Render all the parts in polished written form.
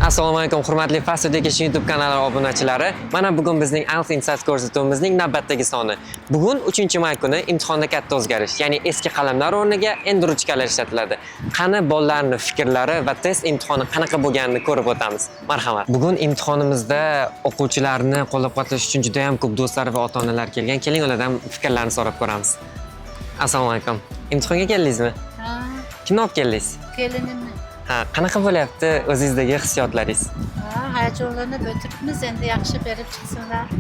Assalomu alaykum, hurmatli Fast Education YouTube kanali obunachilari. Mana bugun bizning IELTS Insights ko'rsatuvimizning navbatdagi soni. Bugun 3-may kuni imtihonda katta o'zgarish, ya'ni eski qalamlar o'rniga endi ruchkalar ishlatiladi. Qani, bolalarning fikrlari va test imtihoni qanaqa bo'lganini ko'rib o'tamiz. Marhamat. Bugun imtihonimizda o'quvchilarni qo'llab-quvvatlash uchun juda ham ko'p do'stlar va ota-onalar kelgan. Keling, ulardan fikrlarini so'rab ko'ramiz. Assalomu alaykum. Imtihonga keldingizmi? Ha. Kimni olib keldingiz? Kelinimni. Ha, qanaqa bo'lyapti o'zingizdagi hissiyotlaringiz? Ha, hayajonlanib o'tiribmiz, endi yaxshi berib chiqsinlar.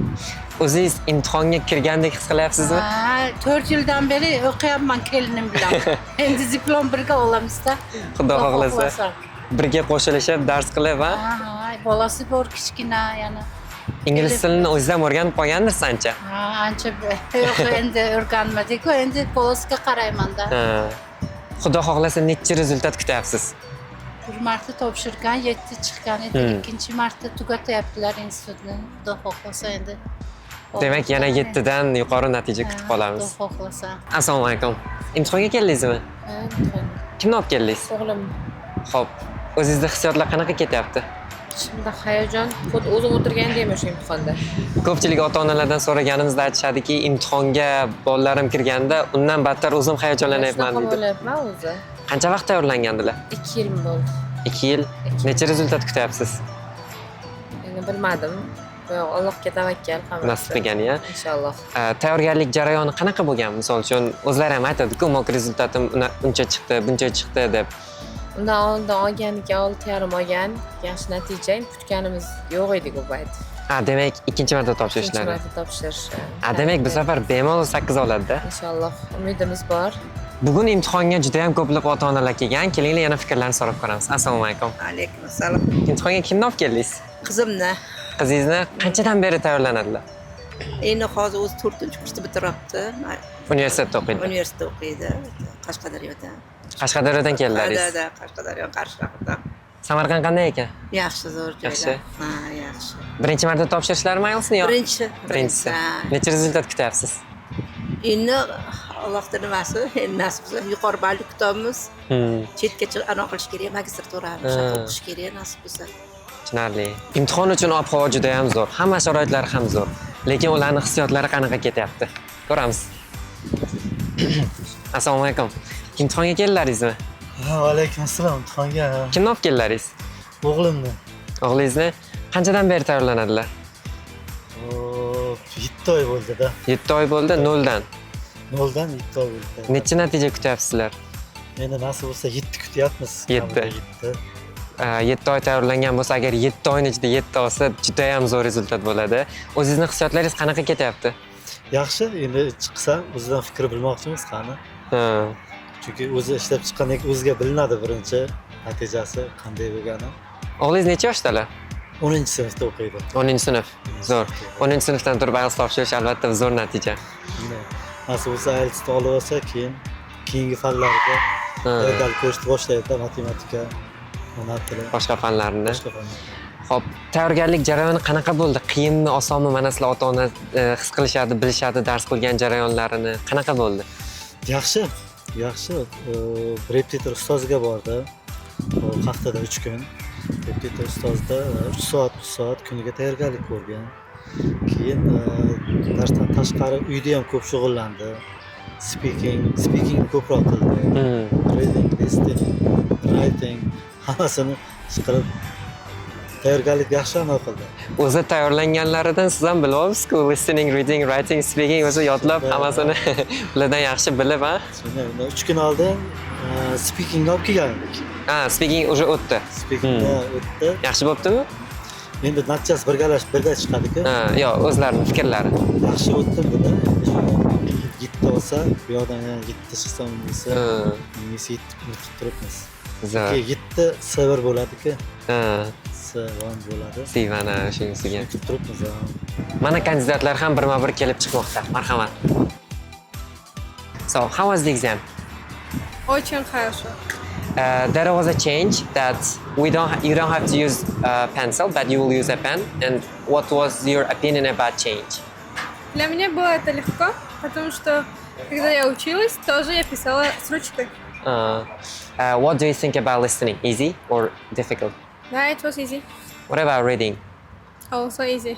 O'zingiz imtihonga kirgandek his qilyapsizmi? Ha, 4 yildan beri o'qiyapman kelinim bilan. Endi diplom birga olamizda. Xudo xohlasa. Birga qo'shilishib, dars qilib, ha? Ha, bolasi bor kichkina yana. Ingliz tilini o'zingiz ham o'rganib qolgandirsiz ancha. Ha, ancha yo'q, endi o'rganmadik-ku, endi bolasiga qaraymanda. Ha. Xudo xohlasa, necha результат kutyapsiz? Bir marta topshirgan, 7 chiqqan edi. Ikkinchi marta tugatyaptilar institutni. Xudo xohlasa, endi. Demak, yana 7 dan yuqori natija kutib qolamiz. Xudo xohlasa. Assalomu alaykum. Imtihonga keldingizmi? Kimni olib keldingiz? O'g'lim. Xo'p, o'zingizda hissiyotlar qanaqa ketyapti? Ichimda hayajon, xuddi o'zim o'tirgandek o'sha imtihonda. Ko'pchilik ota-onalardan so'raganimizda aytishadiki, imtihonga bolalarim kirganda undan battar o'zim hayajonlanyapman Shunaqa deydi. bo'lyapman o'zi. Qancha vaqt tayyorlangandilar? 2 yil bo'ldi. 2 yil. Necha результат kutyapsiz? Endi bilmadim. Yo'q, Allohga tavakkal hammasi. Nasib qilgani, ya. Inshaalloh. Tayyorgarlik jarayoni qanaqa bo'lgan? Misol uchun, o'zlari ham aytadi-ku, mock результат im uncha chiqdi, buncha chiqdi deb. Undan oldin olganiga 6,5 olgan. Yaxshi natija, kutganimiz yo'q edi u payt. Ha, demak, ikkinchi marta Ikkinchi topshirishlari. marta topshirish. Ha, demak, bu safar bemalol 8 oladi-da. Inshaalloh, umidimiz bor. Bugun imtihonga juda ham ko'plab ota-onalar kelgan. Kelinglar, yana fikrlarini so'rab ko'ramiz. Assalomu alaykum. Alaykum assalom. Imtihonga kimni olib keldingiz? Qizimni. Qizingizni qanchadan beri tayyorlanadilar? Endi hozir o'zi to'rtinchi kursni bitiryapti. Universitetda o'qiydi. Universitetda o'qiydi, Qashqadaryoda. Qashqadaryodan keldilaringiz. Да, Qashqadaryo, Qarshi shahridan. Samarqand qanday ekan? Yaxshi, zo'r joylar. Yaxshi. Ha, yaxshi. Birinchi marta topshirishlarim IELTSni yo? Birinchi. Birinchisi. Ha. Necha результат kutyapsiz? Endi Allohni nimasi, endi nasib bo'lsa, yuqori balli kutamiz. Chetga chiqib anaqa qilish kerak, magistraturani o'qish kerak, nasib bo'lsa. Tushunarli. Imtihon uchun ob-havo juda ham zo'r. Hamma sharoitlar ham zo'r. Lekin ularning hissiyotlari qanaqa ketyapti? Ko'ramiz. Assalomu alaykum. Imtihonga keldilaringizmi? Ha, alaykum assalom. Imtihonga, ha. Kimni olib keldilaringiz? O'g'limni. O'g'lingizni qanchadan beri tayyorlanadilar? O, 7 oy bo'ldi-da. 7 oy bo'ldi, noldan. Noldan 7 oy bo'ldi. Necha natija kutyapsizlar? Endi nasib bo'lsa, 7 kutyapmiz. 7. Kamida 7. 7 oy tayyorlangan bo'lsa, agar 7 oyni ichida 7 olsa, juda ham zo'r результат bo'ladi. O'zingizni hissiyotlaringiz qanaqa ketyapti? Yaxshi, endi chiqsa o'zidan fikr bilmoqchimiz, qani. Chunki o'zi ishlab chiqqandan keyin o'ziga bilinadi birinchi natijasi qanday bo'lgani. O'g'lingiz necha yoshdalar? 10 sinfda o'qiydi. 10 sinf. Zo'r. 10 sinfdan turib IELTS topshirish, albatta, zo'r natija. Endi nasib bo'lsa, IELTSni olib olsa, keyin keyingi fanlarga tayyorgarlik ko'rishni boshlaydi, matematika, ona tili, Boshqa fanlarni. Boshqa fanlar. Xo'p, tayyorgarlik jarayoni qanaqa bo'ldi? Qiyinmi, osonmi? Mana sizlar ota-ona his qilishadi, bilishadi dars qilgan jarayonlarini. Qanaqa bo'ldi? Yaxshi, yaxshi. Repetitor ustoziga bordi. U haftada 3 kun. Repetitor ustozda 3 soat, 3 soat kuniga tayyorgarlik ko'rgan. Keyin darsdan tashqari uyda ham ko'p shug'ullandi. Speaking ko'proq qildi. Reading, listening, writing, hammasini chiqarib, tayyorgarlik yaxshi amal qildi. O'zi tayyorlanganlaridan siz ham bilib, listening, reading, writing, speaking o'zi yodlab, hammasini ulardan yaxshi bilib, ha? Shunday, undan 3 kun oldin speakingni olib kelgan edik. Ha, speaking уже o'tdi. Speakingda o'tdi. Yaxshi bo'ptimi? Endi natijasi birgalashib birga chiqadi-ku. Ha, yo'q, o'zlarini fikrlari. Yaxshi o'tdim dedi. Endi shuni 7 olsa, bu yoqdan yana 7 chiqsa, unisi unisi 7 kutib turibmiz. Zo'r. Keyin 7 C1 bo'ladi-ku. C1 bo'ladi. C1, shunisiga. Kutib turibmiz, ha. Mana kandidatlar ham birma-bir kelib chiqmoqda. Marhamat. So, how was the exam? Очень хорошо. There was a change that we don't, you don't have to use a pencil, but you will use a pen. And what was your opinion about change? Для меня было это легко, потому что, когда я училась, тоже я писала с ручкой. What do you think about listening? Easy or difficult? Да, it was easy. What about reading? Also easy.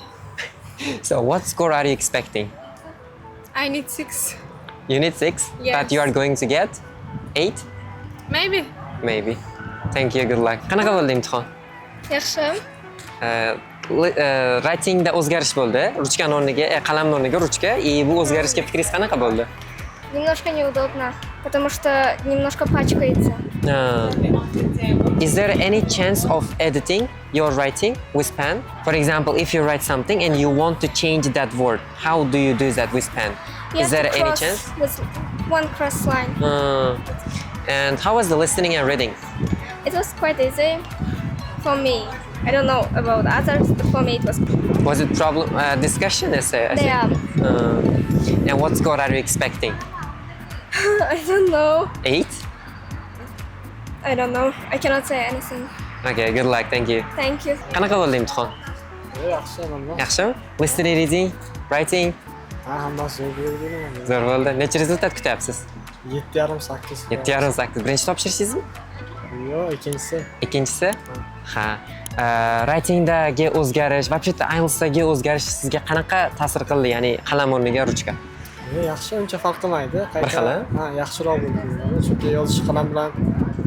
So what score are you expecting? I need 6. You need 6, Yes. but you are going to get 8, Maybe. Maybe. Thank you, good luck. Qanaqa bo'ldi imtihon? Yaxshi. Writingda o'zgarish bo'ldi. Ruchkani o'rniga, qalamni o'rniga ruchka. И bu o'zgarishga fikringiz qanaqa bo'ldi? Немножко неудобно, потому что немножко пачкается. Is there any chance of editing your writing with pen? For example, if you write something and you want to change that word, how do you do that with pen? You Is have there to any cross chance? with one cross line. And how was the listening and reading? It was quite easy for me. I don't know about others, but for me it was. Was it problem discussion essay? I think? Yeah. And what score are you expecting? I don't know. 8? I don't know. I cannot say anything. Okay, good luck. Thank you. Thank you. Qanaqa bo'ldi imtihon? Yaxshi, nima? Yaxshimi? Listening, reading, writing Ha, hammasi zo'r bo'ldi. Zo'r bo'ldi. Necha результат kutyapsiz? 7,5, 8. 7,5, 8. Birinchi topshirishingizmi? Yo'q, ikkinchisi. Ikkinchisi? Ha. Writingdagi o'zgarish, вообще-то IELTSdagi o'zgarish sizga qanaqa ta'sir qildi? Ya'ni qalam o'rniga ruchka. Yo'q, yaxshi, uncha farq qilmaydi. Bir xil, a? Ha, yaxshiroq bo'ldi. Chunki yozish qalam bilan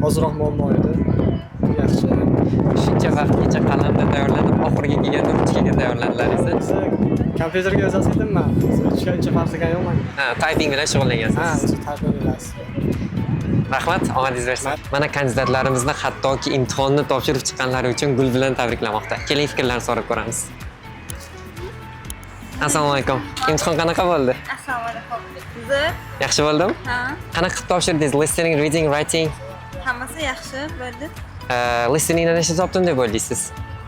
ozroq muammo edi. Yaxshi. Shuncha vaqtgacha qalamda tayyorlanib, oxiriga kelganda ruchkaga tayyorlandilaringiz. O'zi kompyuterga yozas edim man. Ruchka uncha farq qilgani yo'q manga. Ha, typing bilan shug'ullangansiz. Ha, o'zi typing bilan. Rahmat, omadingiz bersin. Mana kandidatlarimizni hattoki imtihonni topshirib chiqqanlari uchun gul bilan tabriklamoqda. Keling, fikrlarini so'rab ko'ramiz. Assalomu alaykum. Imtihon qanaqa bo'ldi? Assalomu alaykum. Zo'r. Yaxshi bo'ldimi? Ha, Qanaqa qilib topshirdingiz? Listening, reading, writing. Hammasi yaxshi bo'ldi. Listeningdan necha topdim deb o'ylaysiz?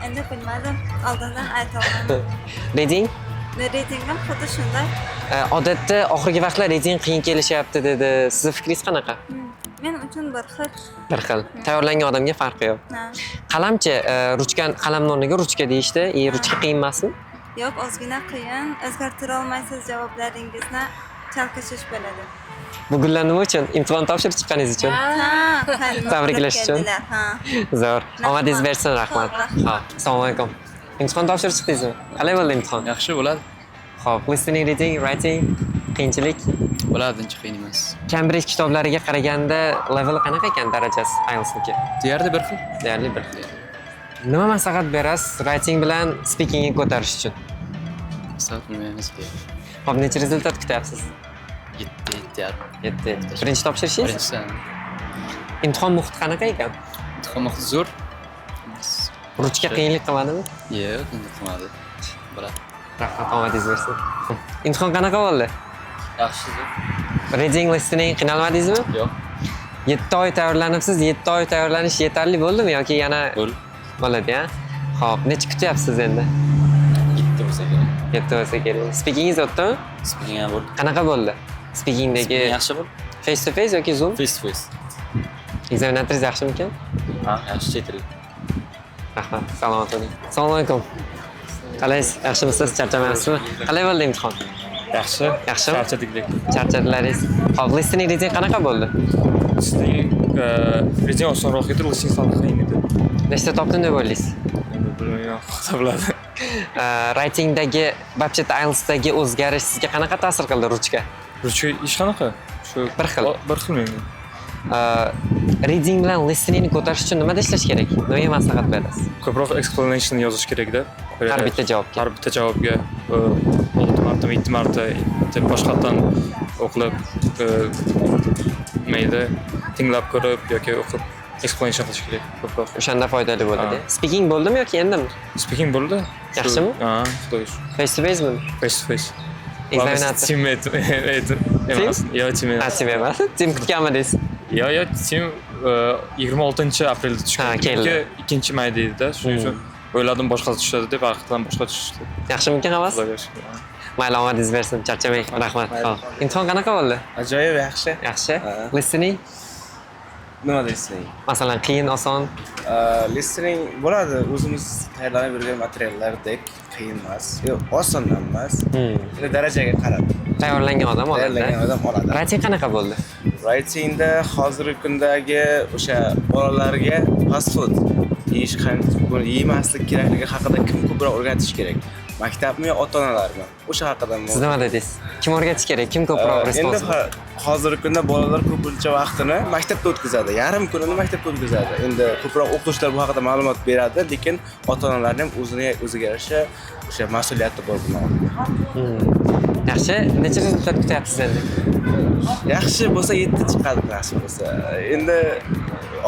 Endi bilmadim, oldindan ayta olmayman. Reading? Readingim xuddi shunday. Odatda oxirgi vaqtlar reading qiyin kelishyapti dedi. Sizni fikringiz qanaqa? Men uchun bir xil. Bir xil. Tayyorlangan odamga farqi yo'q. Ha. Qalamchi, ruchka, qalamni o'rniga ruchka deyishdi. E, ruchka qiyin emasmi? Yo'q, ozgina qiyin. O'zgartira olmaysiz javoblaringizni, chalkashish bo'ladi. Bu gullar nima uchun? Imtihon topshirib chiqqaningiz uchun. Ha, Tabriklash uchun. keldilar, ha. Zo'r. Omadingiz bersin, rahmat. Rahmat. Ha, assalomu alaykum. Imtihon topshirib chiqdingizmi? Qalay bo'ldi imtihon? Yaxshi bo'ladi. Xo'p, listening, reading, writing qiyinchilik? Bo'ladi, uncha qiyin emas. Cambridge kitoblariga qaraganda level qanaqa ekan, darajasi IELTSniki? Deyarli bir xil. Deyarli bir xil. Nima maslahat berasiz writing bilan speakingni ko'tarish uchun? Maslahat bilmaymiz. Xo'p, necha результат kutyapsiz? 7, 7,5. 7. Birinchi topshirishingiz? Birinchisi. Imtihon muhiti qanaqa ekan? Imtihon muhiti zo'r. Ruchka qiyinlik qilmadimi? Yo'q, qiyinlik qilmadi. Bo'ladi. Rahmat, omadingiz bersin. Imtihon qanaqa bo'ldi? Yaxshi, zo'r. Reading, listening qiynalmadingizmi? Yo'q. 7 oy tayyorlanibsiz, 7 oy tayyorlanish yetarli bo'ldimi yoki yana Bo'l. Bo'ladi, ya? Xo'p, necha kutyapsiz endi? 7 bo'lsa kerak. 7 bo'lsa kerak. Speakingingiz o'tdimi? Speaking ham bo'ldi. Qanaqa bo'ldi? Speakingdagi Speaking yaxshi bo'ldi. Face to face yoki Zoom? Face to face. Ekzaminatoringiz yaxshimikan? Ha, yaxshi, chet tili. Rahmat, salomat bo'ling. Assalomu alaykum. Qalaysiz? Yaxshimisiz? Charchamayapsizmi? Qalay bo'ldi imtihon? Yaxshi. Yaxshimi? Charchadik lekin. Charchadilaringiz. Xo'p, listening, reading qanaqa bo'ldi? Listening, reading osonroq edi, listening sal qiyin edi. Nechta topdim deb o'ylaysiz? Endi bilmayman, Xudo biladi. Writingdagi, вообще-то IELTSdagi o'zgarish sizga qanaqa ta'sir qildi, ruchka? Ruchka hech qanaqa. Shu Bir xil. Bir xil menga. Reading bilan listeningni ko'tarish uchun nimada ishlash kerak? Nimaga maslahat berasiz? Ko'proq explanation yozish kerakda. Har bitta javobga. Har bitta javobga olti marta, yetti marta deb boshqatdan o'qilib, nima edi, tinglab ko'rib yoki o'qib explanation qilish kerak ko'proq. O'shanda foydali bo'ladi. Ha. Speaking bo'ldimi yoki endimi? Speaking bo'ldi. Yaxshimi? Ha, Xudoga shukur. Face to face mi? Face to face. Ekzaminator. Teammate emas. Yo, team Ha, emas. team emas. Team kutganmidingiz? Yo, team 26 aprelda tushgan. Ha, keldi. 2 mayda edi-da. Shuning uchun o'yladim boshqasi tushadi deb, haqiqatan boshqa tushdi. Yaxshimikan hammasi? Xudoga shukur. Mayli, omadingiz bersin, charchamang. Rahmat. Xo'p. Imtihon qanaqa bo'ldi? Ajoyib yaxshi. Yaxshi. Ha. Listening? Nima listening? Masalan, qiyin, oson. Listening bo'ladi, o'zimiz tayyorlanib yurgan materiallardek qiyin emas. Yo'q, oson ham emas. Endi darajaga qarab. Tayyorlangan odam oladi. Tayyorlangan odam oladi. Writing qanaqa bo'ldi? Writingda hozirgi kundagi o'sha bolalarga fast food. Yeyish, qancha buni yemaslik kerakligi haqida kim ko'proq o'rgatish kerak? Maktabmi yo ota onalarmi? O'sha haqida. Siz nima dedingiz? Kim o'rgatish kerak? Kim ko'proq Endi responsible? Hozirgi kunda bolalar ko'pincha vaqtini maktabda o'tkazadi, yarim kunini maktabda o'tkazadi. Endi ko'proq o'qituvchilar bu haqida ma'lumot beradi, lekin ota onalarni ham o'zini o'ziga yarasha o'sha mas'uliyati bor buni oldida. Yaxshi, necha результат kutyapsiz endi? Yaxshi bo'lsa, 7 chiqadi, nasib bo'lsa. Endi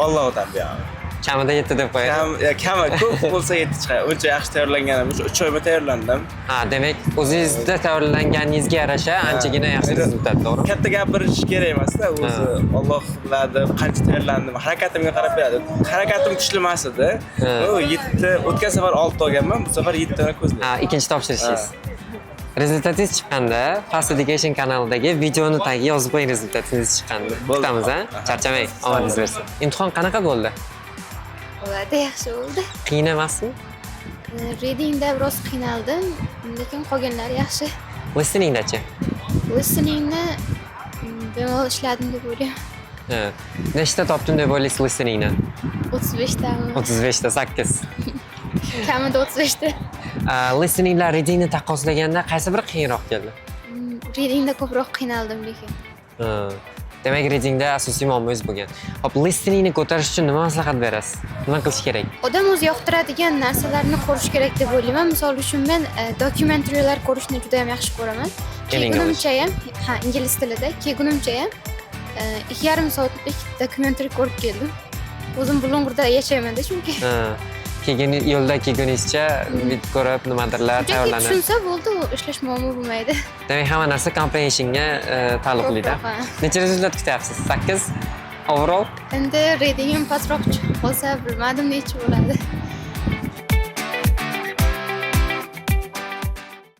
Allohdan buyog'i. Kamida 7 deb qo'yaylik. Kam, ya, kami ko'p bo'lsa 7 chiqadi. Uncha yaxshi tayyorlanganim uchun 3 oyma tayyorlandim. Ha, demak, o'zingizda tayyorlanganingizga yarasha anchagina yaxshi Endi результат, to'g'rimi? katta gapirish kerak emasda, o'zi Alloh biladi qancha tayyorlandim. Harakatimga qarab beradi. Harakatim kuchli emas edi. U 7, o'tgan safar 6 olganman, bu safar 7 tani ko'zlayman. Ha, ikkinchi topshirishingiz. Результат ingiz chiqqanda Fast Education kanalidagi videoni tagiga yozib qo'ying результат ingiz chiqqanda. Kutamiz, ha? Charchamang, omadingiz bersin. Imtihon qanaqa bo'ldi? Bo'ladi, yaxshi bo'ldi. Qiyin emasmi? Readingda biroz qiynaldim, lekin qolganlari yaxshi. Listeningdachi? Listeningni bemalol ishladim deb o'ylayman. Ha. Nechta topdim deb o'ylaysiz listeningdan? 35 tami? 35 ta, 8. Kamida 35 ta. Listening bilan readingni taqqoslaganda qaysi biri qiyinroq keldi? Readingda ko'proq qiynaldim lekin. Ha. Demak, readingda asosiy muammoingiz bo'lgan. Hop, listeningni ko'tarish uchun nima maslahat berasiz? Nima qilish kerak? Odam o'zi yoqtiradigan narsalarni ko'rish kerak deb o'ylayman. Misol uchun, men dokumentarylar ko'rishni juda ham yaxshi ko'raman. In English. Kelgunimcha ham, ha, ingliz tilida, kelgunimcha ham 2,5 soatlik dokumentariy ko'rib keldim. O'zim Bulung'urda yashaymanda chunki. Ha. Keyin yo'lda kelguningizcha bit ko'rib, nimadirlar Chunki tayyorlanib. tushunsa bo'ldi, u ishlash muammo bo'lmaydi. Demak, hamma narsa comprehensionga taalluqlida. Ko'proq, ha. Necha результат kutyapsiz? 8 overall? Endi readingim pastroq chiqib qolsa, bilmadim necha bo'ladi.